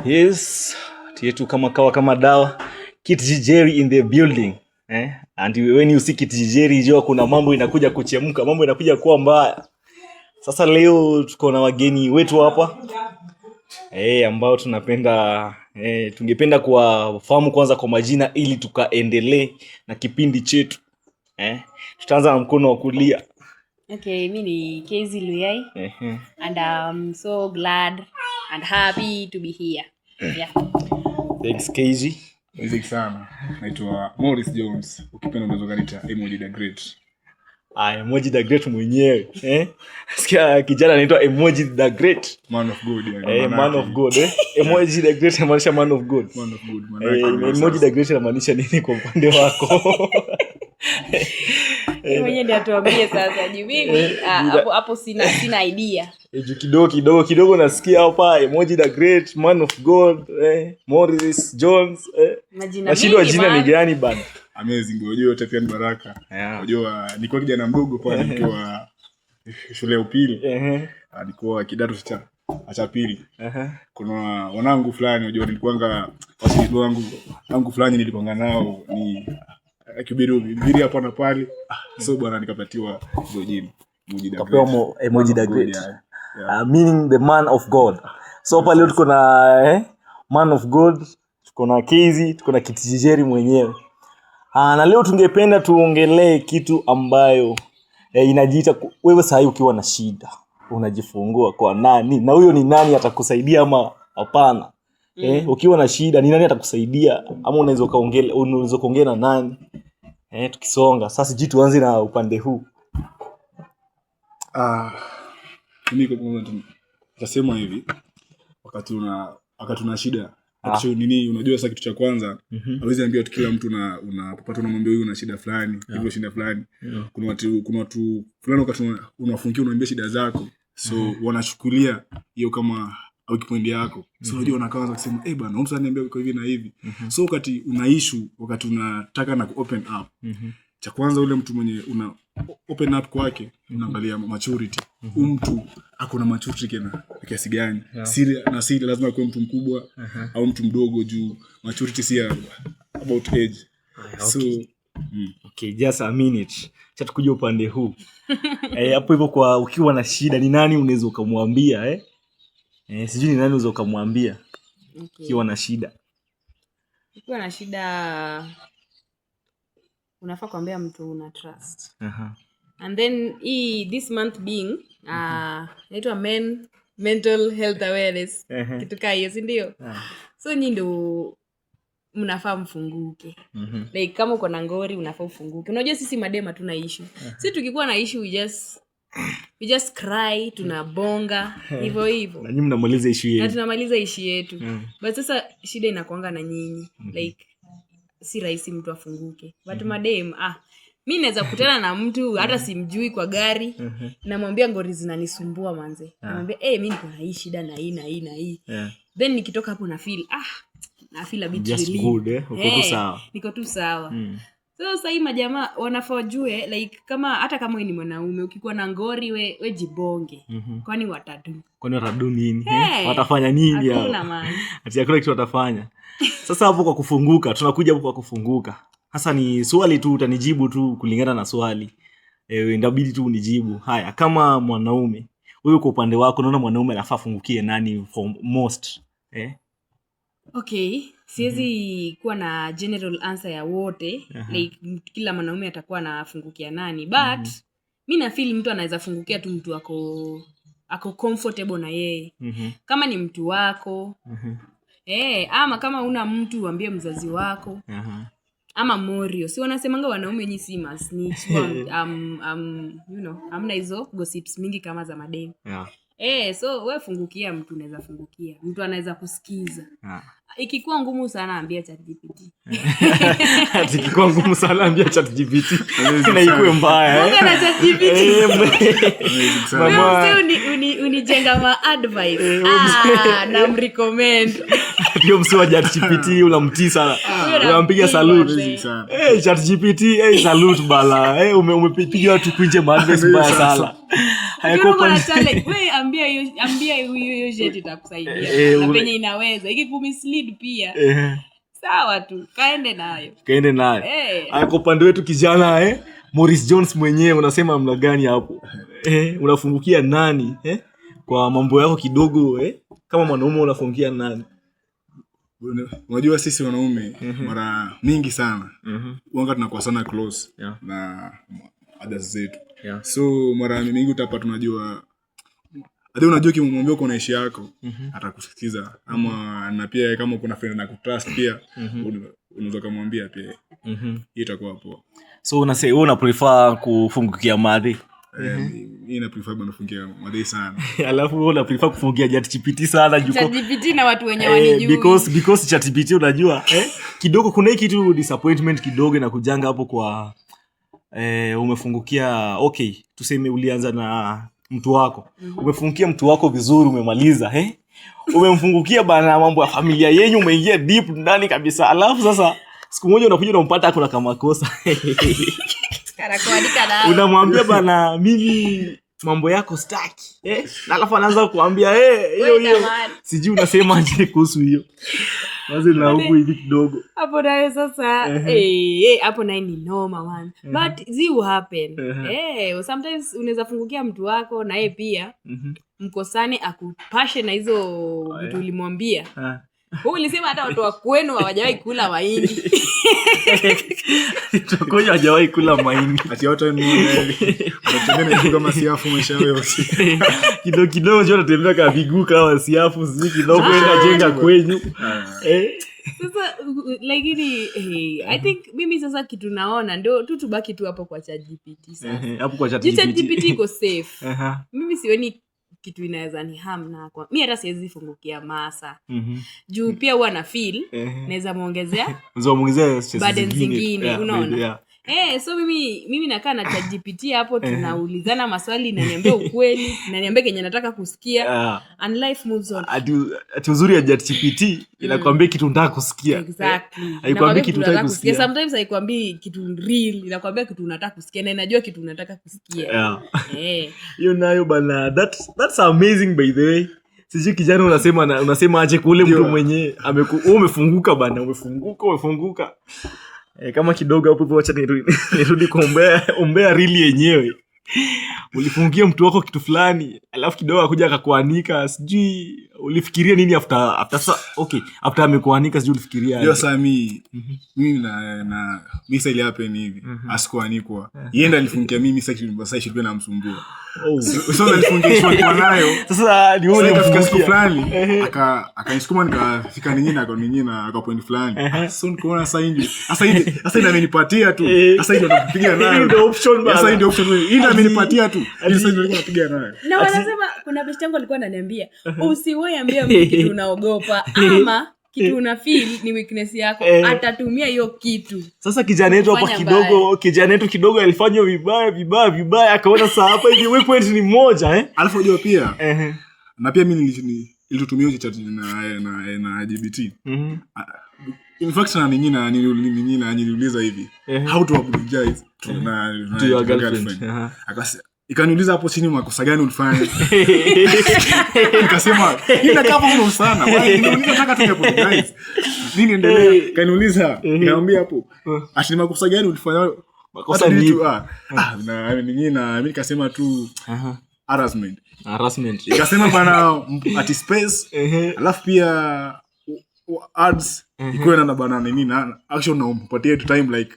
Yes, yetu kama kawa kama dawa. Kit G Jerry in the building. Eh? And when you see Kit G Jerry, jua kuna mambo inakuja kuchemka, mambo inakuja kuwa mbaya. Sasa leo tuko na wageni wetu hapa ambao tunapenda tungependa kuwafahamu kwanza kwa majina ili tukaendelee na kipindi chetu. Tutaanza na mkono wa kulia. Okay, mi ni Kezi Luyai and I'm so glad and happy to be here. Yeah. Thanks, KG. Amazing sana. Naitwa Morris Jones. Ukipenda unaweza kaniita Emoji the Great. Ah, Emoji the Great mwenyewe. Eh? Sikia kijana anaitwa Emoji the Great. Man of God, yani. Man of God, eh? Emoji the Great inamaanisha man of God. Man of God, maana yake ndio Emoji sasa. The Great inamaanisha nini kwa upande wako? Yeye mwenyewe ndiye atuambie sasa juu mimi hapo hapo sina idea. Juu kidogo kidogo kidogo nasikia hapa Emoji the Great, man of God, Morris Jones. Majina Nashindwa mingi, jina ni man. Gani bana? Amazing. Unajua yote pia ni baraka. Unajua nilikuwa kijana mdogo pale nikiwa shule ya upili. Nilikuwa kidato cha pili. Kuna wanangu fulani, unajua nilikuwanga wasilimu wangu fulani nilikuwanga nao ni akihubiri hubiri hapa na pale. So bwana nikapatiwa hizo jina. Emoji the Kapewa Great. Emoji the Man of God, Great. yeah. Meaning the man of God. So hapa leo tuko na man of God, tuko na Kezi, tuko na Kitijeri mwenyewe. Na leo tungependa tuongelee kitu ambayo inajiita wewe sahi ukiwa na shida unajifungua kwa nani, na huyo ni nani atakusaidia ama hapana? Ukiwa na shida ni nani atakusaidia, ama unaweza ukaongea na nani? Tukisonga sasa, sijui tuanze na upande huu. Ah, mimi kwa kwanza nitasema hivi, wakati una shida, nini, unajua sasa kitu cha kwanza hawezi ambia tu kila mtu unapopata unamwambia huyu una shida fulani hivyo, shida fulani. Kuna watu fulani wakati unafungia unaambia shida zako, so wanachukulia hiyo kama weak point yako. So unajua wanaanza kusema, "Eh bana, mtu ananiambia kwa hivi na hivi." So wakati una issue, wakati unataka na ku open up, cha kwanza ule mtu mwenye una open up kwake unaangalia maturity. Huyu mtu ako na maturity kena kiasi gani? Siri na siri lazima akuwe mtu mkubwa au mtu mdogo, juu maturity si about age. So Okay, just a minute. Acha tukuje upande huu. Hapo hivyo kwa ukiwa na shida ni nani unaweza ukamwambia, eh? Sijui ni nani unaweza ukamwambia ukiwa na shida. Ukiwa na shida unafaa kuambia mtu una trust. And then hii this month being naitwa men mental health awareness, kitu kaa hiyo, si ndio? So nyi ndo mnafaa mfunguke. Like kama uko na ngori unafaa ufunguke. Unajua sisi madem hatuna issue. Si tukikuwa na issue we just cry, tunabonga hivyo hivyo. Na nyinyi mnamaliza issue Na yenu. Tunamaliza issue yetu. But sasa shida inakuanga na nyinyi, like si rahisi mtu afunguke, but madem, mi naweza kutana na mtu hata simjui kwa gari, namwambia ngori zinanisumbua manze, namwambia, "Hey, mi niko na hii shida na hii na hii na hii." Then nikitoka hapo na feel a bit Just relieved. good, eh? Uko tu sawa. Niko tu sawa. So sahii majamaa wanafaa wajue, like kama hata kama we ni mwanaume, ukikuwa na ngori we jibonge. Kwani watadu? Kwani watadu nini? Hey, Eh? Watafanya nini hao? Hakuna, man. Ati hakuna kitu watafanya. Sasa hapo kwa kufunguka, tunakuja hapo kwa kufunguka. Sasa ni swali tu, utanijibu tu kulingana na swali. Inabidi tu unijibu. Haya, kama mwanaume, wewe kwa upande wako unaona mwanaume anafaa afungukie nani for most? Eh? Okay, siwezi kuwa na general answer ya wote, like kila mwanaume atakuwa anafungukia nani, but mi nafeel mtu anaweza fungukia tu mtu ako comfortable na yeye. Kama ni mtu wako, ama kama una mtu uambie mzazi wako ama morio. Si wanasemanga wanaume nyi si masnitch, amna hizo gossips mingi kama za mademu. So we fungukia mtu unaweza fungukia mtu anaweza kusikiza. Ikikuwa ngumu sana ambia ChatGPT. Ati ikikuwa ngumu sana ambia ChatGPT na ikuwe mbaya, eh? Bonga na ChatGPT. Amazing sana. Mama. Wewe msee unijenga ma advice, namrecommend. Hiyo msee wa ChatGPT unamtii sana. Huyo Unampiga namtii, salute. manze. Amazing sana. Hey, ChatGPT, hey, salute bala. Hey, umepiga watu kunje ma advice mbaya sana. Haiko Ukiona uko na challenge, we ambia hiyo, ambia hiyo hiyo shit itakusaidia na penye inaweza ikikumislead pia, sawa tu, kaende nayo. Kaende nayo. Aya, kwa upande wetu kijana, Morris Jones mwenyewe, unasema namna gani hapo? Unafungukia nani, kwa mambo yako kidogo, kama mwanaume unafungukia nani? Unajua sisi wanaume mara mingi sana wanga tunakuwa sana close na others zetu. So mara mingi utapata, unajua hadi unajua ukimwambia uko na issue yako, atakusikiza, ama na pia kama kuna friend na kutrust pia, unaweza kumwambia pia. Hiyo itakuwa poa. So wewe una prefer kufungukia madhi? Eh, mi na prefer bana kufungia madhi sana. Alafu wewe una prefer kufungia ChatGPT sana juu ChatGPT na watu wenye wanijui. Because ChatGPT, unajua, kidogo kuna hii kitu disappointment kidogo inakujanga hapo kwa umefungukia, okay, tuseme ulianza na mtu wako, umefungukia mtu wako vizuri, umemaliza, umemfungukia bana mambo ya familia yenyu, umeingia deep ndani kabisa, alafu sasa siku moja unakuja unampata kuna kama kosa. Kanakuandika na Unamwambia, "Bana, mimi mambo yako staki," na alafu anaanza kuambia, "Eh, hiyo Wewe hiyo." jamani. Sijui unasemaje kuhusu hiyo wazi na huku hivi kidogo. Hapo naye sasa, hapo naye ni noma, man, but zi will happen. Sometimes unaweza fungukia mtu wako na yeye pia mkosane, akupashe na hizo vitu ulimwambia. Wewe ulisema hata watu wa kwenu hawajawahi kula mahindi. Tukoja hawajawahi kula mahindi. Ati watatembea na miguu kama siafu maisha yao yote. Kidogo kidogo jo natembea kama miguu kama siafu, sijui kidogo enda jenga kwenyu. Sasa lakini hey, I think mimi sasa kitu naona ndio tu tubaki tu hapo kwa ChatGPT sasa. Hapo kwa Juu ChatGPT. ChatGPT iko safe. Mimi sioni kitu inaweza ni harm na kwa mi hata siwezi fungukia masa juu pia huwa na feel naweza mwongezea Unaweza muongezea stress burden zingine. zingine, unaona? Yeah. So mimi nakaa na ChatGPT hapo, tunaulizana maswali, naniambia ukweli, naniambia kenye nataka kusikia and life moves on. Ati uzuri ya ChatGPT inakwambia kitu unataka kusikia. Exactly. Haikwambii Inakwambia kitu unataka unataka kusikia. kusikia. Sometimes haikwambii kitu real, inakwambia kitu unataka kusikia na inajua kitu unataka kusikia. Hiyo nayo bana, that's amazing by the way. Sijui kijana unasema aje kule mtu mwenye wewe umefunguka bana, umefunguka, umefunguka. Kama kidogo hapo hivyo, wacha nirudi kwa umbea rili yenyewe. Ulifungia mtu wako kitu fulani, alafu kidogo akuja akakuanika, sijui ulifikiria nini after okay, after amekuanika, sijui ulifikiria Hiyo aje. saa mi na mi sa ile happen hivi, asikuanikwa, yeye ndo alifungia mimi. Sasa kitu sasa pia namsumbua. So alifungia issue alikuwa nayo. Sasa ni wewe Sasa ikafika siku ulimfungia. fulani akanisukuma, nikafika ninyi na ninyi na aka point fulani, so nikaona sasa hivi sasa hivi amenipatia tu. Sasa hivi ndo napiga nayo. Hiyo ndio option bana. Sasa hii ndio option, hii ndio amenipatia tu. Hii sasa ndio nilikuwa napiga nayo. Na wanasema kuna beshte yangu alikuwa ananiambia, usiwahi ambia mtu kitu unaogopa ama kitu una feel ni weakness yako. Atatumia hiyo kitu Sasa kijana yetu hapa kufanya. kidogo, kijana yetu kidogo alifanywa vibaya vibaya vibaya, akaona saa hapa hivi weak point ni moja, eh. Alafu unajua pia na pia mimi nilitumia hiyo chat na GPT. In fact na ninyi na niliuliza hivi, how to apologize to na To your to my girlfriend. girlfriend. Ikaniuliza hapo chini, makosa gani ulifanya? Nikasema hii inakaa hapo sana. Why? Niuliza, nataka tu apologize. Nini endelea? Kaniuliza, nikamwambia hapo, ati ni makosa gani ulifanya? Makosa Hata ni tu, na ninyi na mimi nikasema tu harassment. Harassment. Ikasema bana ati space, alafu pia ads ikuwe na bana nini na action na umpatie tu time like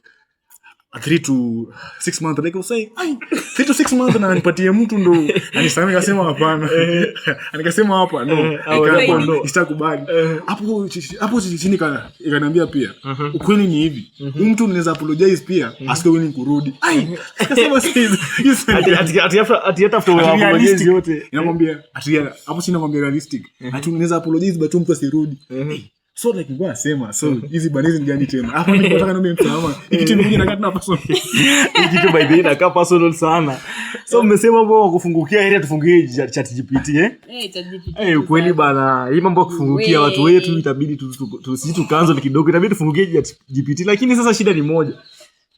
3 to 6 months. Like I was saying, ai, 3 to 6 months na nipatie mtu ndo anisamee. Nikasema hapana, nikasema hapa no. Au hapo no. Sitakubali hapo. Hapo chini ikaniambia pia ukweli ni hivi, huyu mtu unaweza apologize pia asikuwe willing kurudi. Ai, nikasema si Ati hata after Ati apologize realistic. yote. Inakwambia ati hapo chini inakwambia realistic, ati unaweza apologize but mtu asirudi. So like nilikuwa nasema, so hizi banizi ni gani tena hapa? Nilikuwa nataka niombe msamaha, hii kitu imekuja na kati na personal. Hii kitu by the way inakaa personal sana. So mmesema mambo ya kufungukia, heri tufungie ChatGPT, eh? Eh, ChatGPT. Eh, ukweli bana, hii mambo ya kufungukia watu wetu itabidi tu tu cancel kidogo, itabidi tufungukie ChatGPT. Lakini sasa shida ni moja.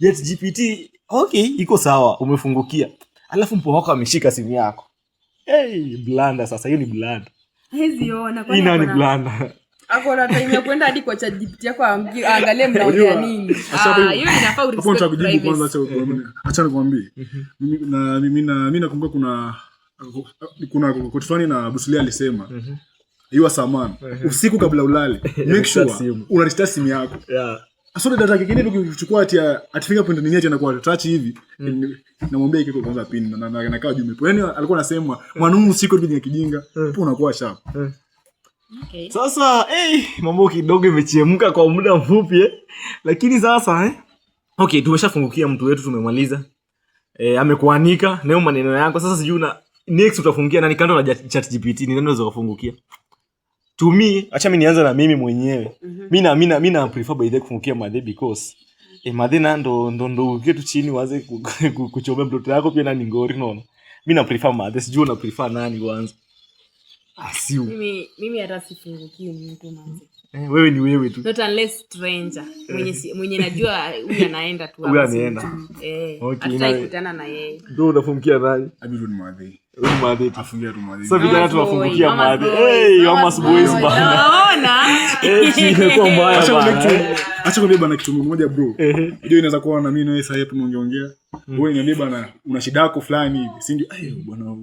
ChatGPT, okay, iko sawa, umefungukia. Alafu mpoa wako ameshika simu yako. Hey, blunder sasa, hiyo ni blunder. Hezi ona Hii kwani nayo ni ako na- blunder. ako na time ya kwenda hadi kwa ChatGPT yako aangalie mnaongea Unajua, nini. acha Ah, hapo- hiyo inafaa hapo urespect nitakujibu kwanza, privacy. acha nikwambie. Mimi nakumbuka kuna quote fulani na Bruce Lee alisema, "You are someone usiku kabla ulale, make Restart sure simu. una restart simu yako." So data kingine tukichukua ati fingerprint nini ati anakuwa touch hivi, namwambia ikiko kwanza pin na nakaa juu umepo. Yani alikuwa anasema mwanaume usiku kijinga kijinga, hapo unakuwa sharp. Okay. Sasa hey, mambo kidogo imechemka kwa muda mfupi eh. Lakini sasa eh? Okay, tumeshafungukia mtu wetu, tumemaliza. Amekuanika nayo maneno yako. Sasa sijui una next utafungia nani kando na ChatGPT, ni nani unaweza kufungukia? To me, acha mimi nianze na mimi mwenyewe. Mimi na prefer by the way kufungukia madhe because madhe na ndo ukie tu chini uanze kuchomea mtoto yako pia nani ngori, unaona? Mimi na prefer madhe, sijui una prefer nani kwanza. Asiu. Mimi hata sifungukii mtu manze. Wewe ni wewe tu. Not unless stranger mwenye najua huyu anaenda tu Huyu hapa, anaenda. simjui. Okay, Hatutaki kutana na yeye. Ndio unafungia nani? Abi tu ni madhe. Huyu madhe tu. Afungia tu madhe. Sasa vijana Mama's tunafungukia boy, mama's madhe. boy, Hey, mama's mama's boys boy. bana. Naona. Eh, imekuwa mbaya Acha bana. acha nikwambie bana kitu moja bro. Unajua inaweza kuwa na mimi na wewe sasa hapa tunaongeongea. Wewe niambie bana una shida yako fulani hivi. Si ndio? Ayo bwana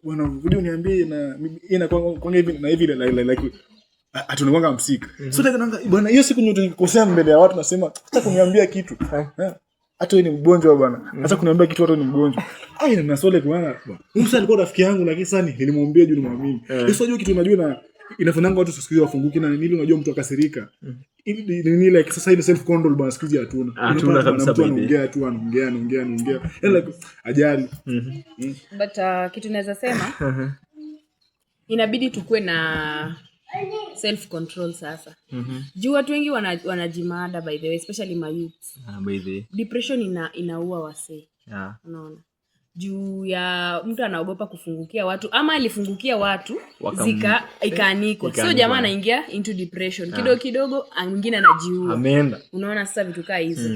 bwana uje uniambie na mimi inakuwa kwa hivi na hivi like atunakwanga msika. So like naanga bwana hiyo siku nyote nikikosea mbele ya watu nasema hata kuniambia kitu. Hata wewe ni mgonjwa bwana. Hata kuniambia kitu hata ni mgonjwa. Ai na swali bwana. Musa alikuwa rafiki yangu lakini sasa nilimwambia juu nimwamini. Sasa unajua kitu unajua na inafanyanga watu siku hizi wafunguki na nini, unajua mtu akasirika. Nini like sasa ile self control bwana siku hizi hatuna. Hatuna Unapata kabisa bwana, mtu by the way. anaongea tu anaongea anaongea anaongea. Yani like ajali. But kitu naweza sema inabidi tukuwe na self control sasa juu watu wengi wanajimada by the way, especially my youths. Ah, by the way. Depression inaua wasee. Unaona, juu ya mtu anaogopa kufungukia watu ama alifungukia watu zika ikaanikwa, so Ikaanikwa. jamaa anaingia into depression kidogo kidogo, mwingine anajiua. Ameenda. Unaona sasa vitu kaa hizo.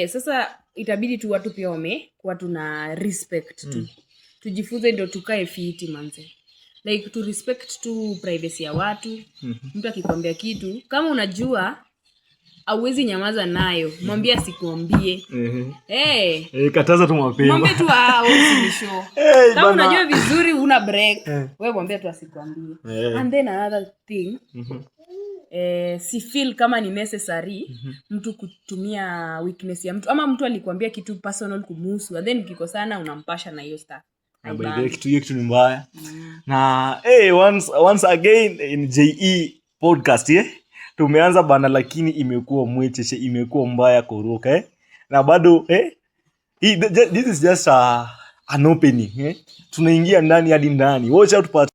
Sasa itabidi tu watu pia wamekuwa tuna respect tu, tujifunze ndio tukae fiti manze, like to respect tu privacy ya watu. Mtu akikwambia kitu kama unajua auwezi nyamaza nayo, mwambie asikuambie. Hey, Kataza tu mapema. Mwambie tu, "Ah, wewe usinishow." Hey, Kama bana. unajua vizuri una break, wewe mwambie tu asikuambie. And then another thing, si feel kama ni necessary mtu kutumia weakness ya mtu ama mtu alikuambia kitu personal kumuhusu and then mkikosana unampasha na hiyo stuff. Ah, by the way, kitu hiyo kitu ni mbaya na hey, once again in JE podcast tumeanza bana, lakini imekuwa mwecheshe, imekuwa mbaya kuruka na bado this is just an opening. Tunaingia ndani hadi ndani. Watch out part.